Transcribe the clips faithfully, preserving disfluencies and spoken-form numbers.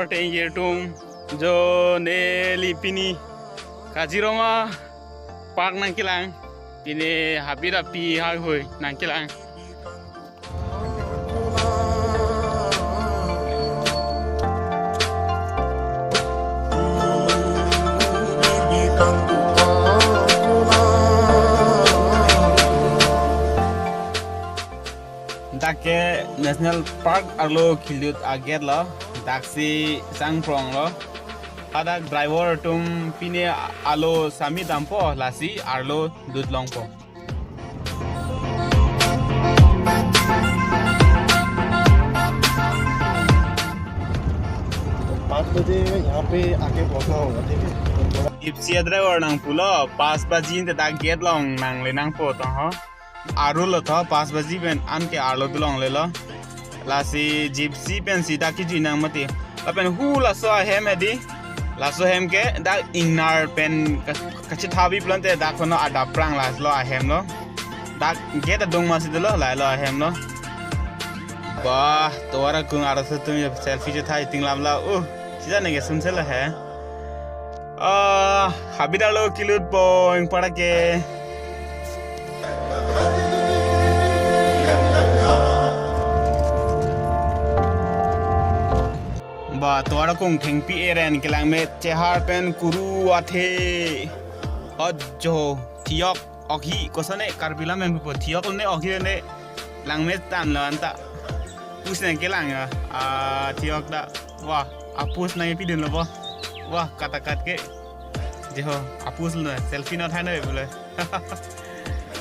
Tengkir atum, jo neli pini Kaziranga Park nangkelang, pini habit api haihui nangkelang. Dak ke National Park arlo kilut a-gate lo, daksi sangprong lo. Hadak driver atum pine alo sami dampo, lasi arlo dut longpo. पाँच बजे यहाँ पे आके पहुँचना होगा, ठीक है? Gypsy driver nangpulo, pas baji te dak gate along nangle nangpo tong ho. Arlo tho pas baji pen anke arlo dut longlelo. Lasi Gypsy pensi dak kejui nang mati. Lapen hu laso ahem hedi. Laso ahem ke dak ingnar pen ka-, kachethabi pulote dak kono adap prang laso ahem lo. Dak gate adung masi dolo, lahelo ahem lo. Bah, tovar akung arloso atum ya selfie chethai tinglam la. Uh, sida neke sumsel he. Ah, habit arlo kilut pon para ke. Ba, tovar akung thengpi eren kelangme chehar pen kuru athe. Ojo, thiok, okhi, kosone, Karbi lam pen pupo, thiok ne, okhi ne, langme tan lo anta. Pus nangkelang ya, ah, thiok da. Wah, apus nangpi dun lo bo. Wah, katakat ke. Jeho, apus lo, selfie no thainoi bole.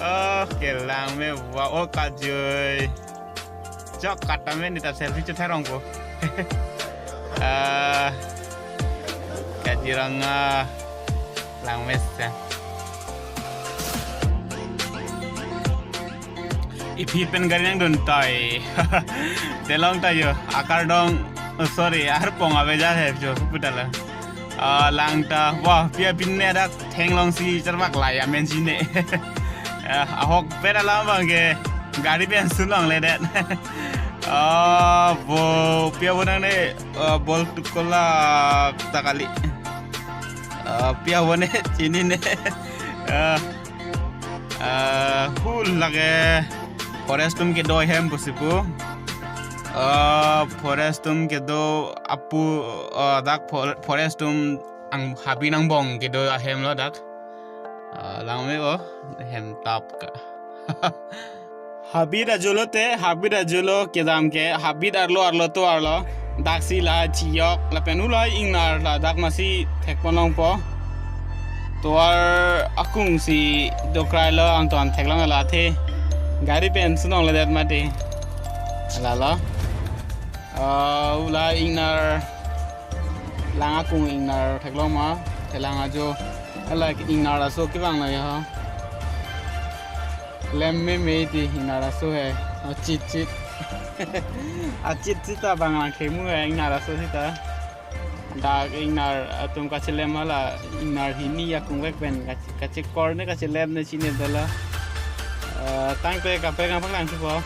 Oh, kelang me, wah, oh, kajoi. Chok kata me nita selfie chethai rong ko. Ah, Kaziranga langme sa. Iphi pen gari nangdun tai. Delong ta jo, akardom, oh, sorry, arpong aveja he jo, putala. Ah, lang ta, wah, pia pine dak thenglongsi charpak lai amen sine. Ah, ahok pen alam abang ke gari pen sunlongledet. Ah, bo, pia bo nangne, ah, bol tukola ta kali. Ah, pia bo ne, chinine. Ah, ah, hu lake forest atum kedo ahem pusi pu. Ah, forest atum kedo apu, ah, dak for-, forest atum ang habi nangbong kedo ahem lo dak. Ah, langme o, hem tap ka. Habit ajo lote, habit ajo lo kedam ke, habit arlo arlo tovar lo. Daksi la chiyok, lapen hu la ingnar ladak masi thekpon longpo. Tovar akung si dokrai lo, angton theklong la athe. Gari pen sunlongledet mati. Lalo. Ah, hu la ingnar lang akung ingnar theklong ma, thelang ajo. Hala ingnar aso kevang lake ho. Lem meme ti ingnar aso he. Oh, chit chit. Ah, chit chit ta bang lang khemu he ingnar aso sita. Dak ingnar atum kachelem hala ingnar hini akung vek pen kache-, kachekor ne kachelem ne chinine dala. Eh, tangte kaprek nangpaklangthupo.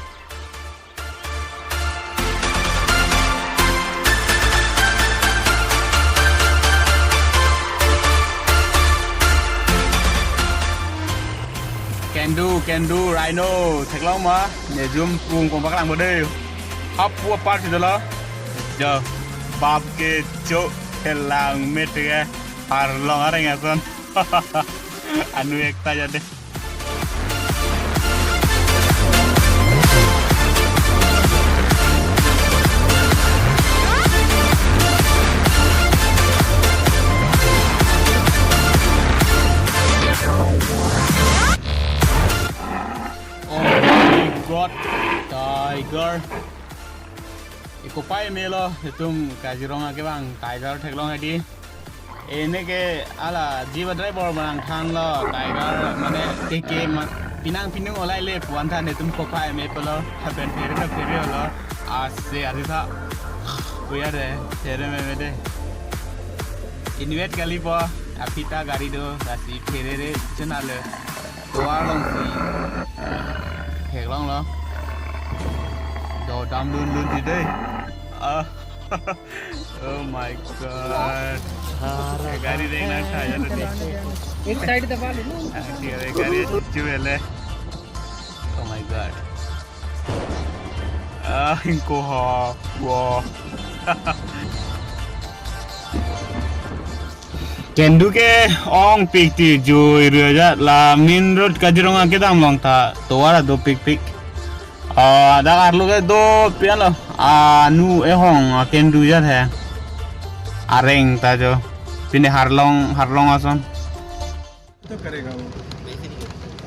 Kendu, kendu, rhino, theklong ma, nejum pung pung paklang bo de. Hapu apar si dolo. Jo, bab kecho, thelang met ke, arlong areng ason. Anu ekta jade. Oh my God, tiger. Ikopai melo, itum Kaziranga kevang tiger theklong hedi. Ene ke hala jeep driver abang nangthanlo, tiger mane keke ma-, pinang pinung olai le pu-an than, itum kopai me pulo, hapen phere ta phere lo, ase adi tha, kuya de, phere meme de. Invet kalipo, aphi ta gari do, lasi pherere chonale. Tovar alongsi theklonglo. Do damdun dun ti dei. Ah. Oh my God. ये गाड़ी देखना था यार, नहीं। एक साइड दबा लो ना। हाँ, ठीक है, गाड़ी अच्छी है ले। Oh my God. Ah, ingko ha. Wow. Kendu ke ongpik ti jui rui ajat la main road Kaziranga kedam along ta tovar dopikpik. Ah, dak arlo ke do pian lo. Ah, nu ehong, ah, kendu ajat he. Areng ta jo. Pine harlong, harlong ason. तो करेगा वो।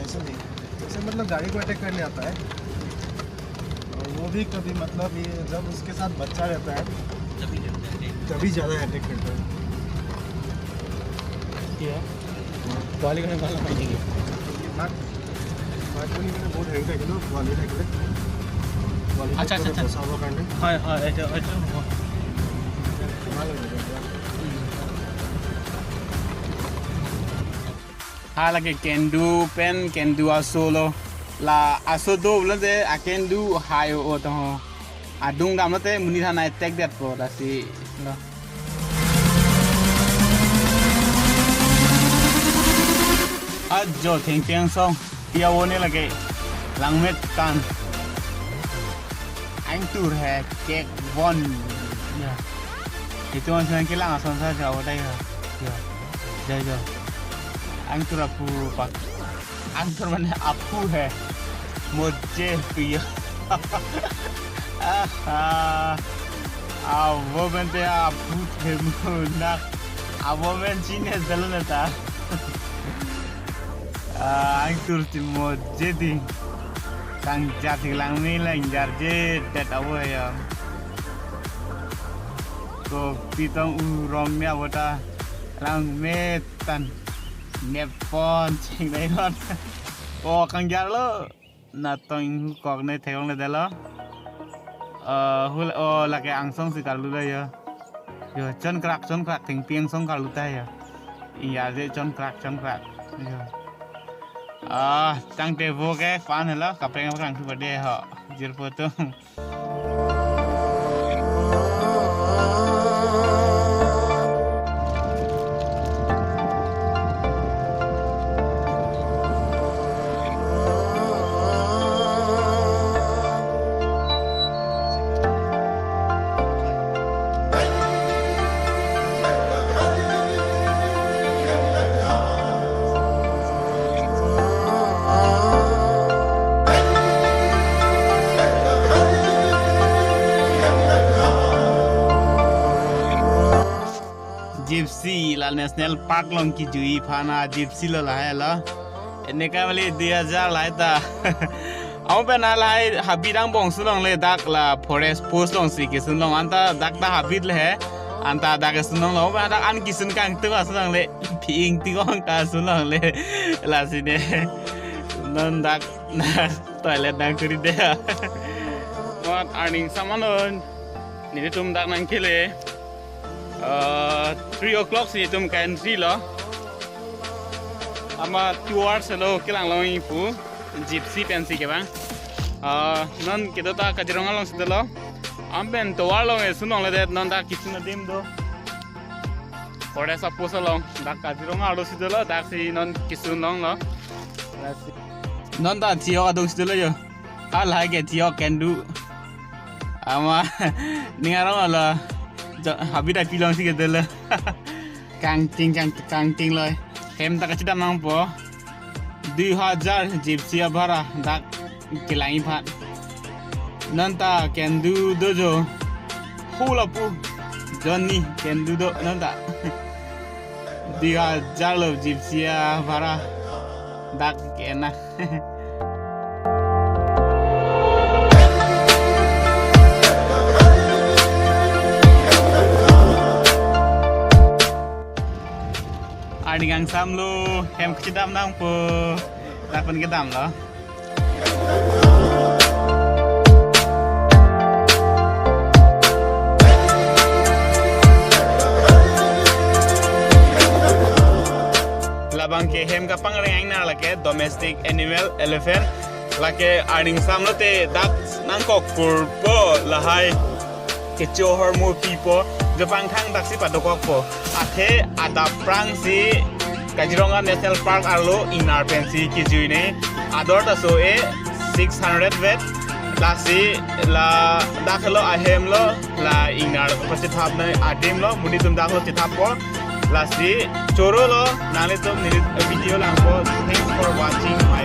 ऐसे नहीं। ऐसे मतलब गाड़ी को अटैक करने आता है। और वो भी कभी मतलब ये जब उसके साथ बच्चा रहता है, तभी ज़्यादा अटैक करता है। क्या? পোৱালি কাৰণে ভাল নহয় নেকি? हाँ। পোৱালি কাৰণে বহুত হেৰি থাকে ন, পোৱালি থাকিলে। পোৱালি আচ্ছা, আচ্ছা, আচ্ছা। বচাবৰ কাৰণে। হয়, হয়, এইটো, এইটো হ'ব। ভাল হৈ যাব। উম। Hala ke kendu pen kendu aso lo. La aso do pulote akendu hai o to ho. Adung dam lote monit aphan attack detpo lasi lo. Ajo thengpi angsong pi a-o ne lake langmet kan. Angtur he kek von. Ya. Itu masih nangkelang ason sa jawa dai ha. Ya. Ya, ya. Angtur aphu pak. Angtur mane aphu he. Mojhe piya. Aha. Avo mente aphu the munak. Avo men chine dalo neta. Ah, angtur ti mojhe di. Kangjar ti langme langjar je det avo ya. Ko pitong urong ne avo ta langme tan nepon ching dai non. O kangjar lo. Natong inghu kok ne theklongle detlo. Eh, hul-, oh, lake angsong si karlu lo yo. Yo, chon krak, chon krak, thengpi angsong karlu ta yo. Ingyar je chon krak, chon krak. Yo. Ah, tangte vo ke pan helo, kapreng kapreng thu bade ho. Jirpo tum. Gypsy la National Park along kejui aphan a-gypsy lo lahai lo. Ene ka mali dui hajar lahai ta. Aum pen lahai habit angbong sunlongle dak la forest post alongsi kesunlong anta dak ta habit le he. Anta dak kesunlong lo anta dak an kesun kangtung asunlongle. Pi ingting ong kasunlongle. Lasi ne. Non dak na toilet nangkuri de. Mat arning saman on. Nelitum dak nangkele. Eh, three o'clock si nelitum ka-entry lo. Amat two hours lo kelang long pu. Gypsy pensi kevang. Eh, non kedo ta Kaziranga alongsi dolo. Aum pen tovar along esunlongle det non dak kesun adim do. Forest a-post along dak Kaziranga arlosi dolo daksi non kesunlonglo. Non ta thio adungsi dolo yo. Halahai ke thio kendu. Ama ning arong lo. Jo, habit api alongsi kedolo. Kangting kang kangting loi. Hem ta kachidam nangpo. Dui hajar gypsy abhara dak kelang aphan. Non ta kendu do jo. Hula pu. Johnny kendu do non ta. Dui hajar lo gypsy abhara. Dak kena. Arni kangsam lo, hem kachidam nangpo. Dak pen kedam lo. Labang ke hem kapangreng ingnar lake domestic animal elephant. Lake arni kangsam lote dak nangkok kurpo lahai. kecho ahormu pipo, jopang thangdaksi padokokpo. Athe adap prangsi Kaziranga National Park arlo ingnar pensi kejui ne. Ador ta so-e six hundred vet. Lasi ladak lo ahemlo, la ingnar pachethap na adim lo, monit atum dak lo chethappo. Lasi choro lo, nanglitum neli video langpo. Thanks for watching my